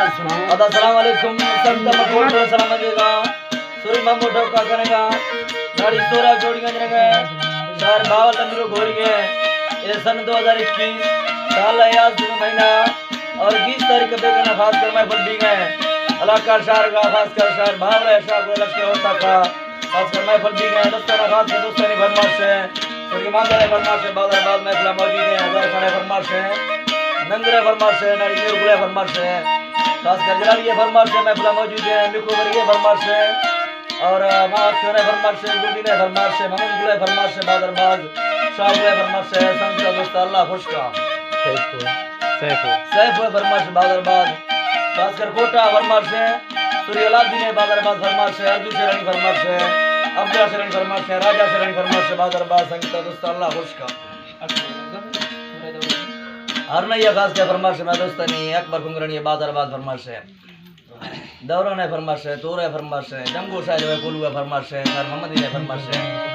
ادا السلام علیکم، سب تم کوٹ سلام دیگا۔ سوری مامو ٹوکا کنگا، گاڑی سورا جوڑی گنجنگا، شہر باول تندرو گھوری گئے۔ اے سن دو ہزار اکیس، سال یازدہ مہینہ اور بیس تاریخ بیگنا خاص کر محفل بیگا۔ علاقہ شہر کا خاص کر شہر باول ہے، شاہ کو لشکر ہوتا کا خاص کر محفل بیگا۔ دوستانا خاص کر دوستانی فرمائش ہے، سرگی ماندر ہے فرمائش ہے، بازار باز محفل موجود ہیں، ہزار خانے فرمائش ہے، ننگر ہے فرمائش ہے، ناڑی میر گلے فرمائش ہے، خاص کر جلالی ہے فرمائش ہے، محفل موجود ہیں، لکھو ورگے فرمائش ہے، اور، آ، ماں چورے فرمائش ہے، گلدینے فرمائش ہے، محمد گلے فرمائش ہے، بازار باز، شاہ گلے فرمائش ہے، سنگ کا دوست اللہ خوش کا۔ سیف ہو۔ سیف ہو۔ سیف ہو فرمائش ہے، بازار باز، خاص کر کوٹا فرمائش ہے، سوری الادین ہے، بازار باز فرمائش ہے، ارجو شیرانی فرمائش ہے، عبداللہ شیرانی فرمائش ہے، راجہ شیرانی فرمائش ہے، بازار باز، سنگ کا دوست اللہ خوش کا۔ ہر نیا خاص کر فرمائش ہے، میں دوستانی اکبر کنگرانی ہے، بازار باز فرمائش ہے۔ دوران ءِ فرمائش ءَ، تور ءِ فرمائش ءَ، جنگو شاہ جو ءِ کولو ءِ فرمائش ءَ، سر محمد علی ءِ فرمائش ءَ،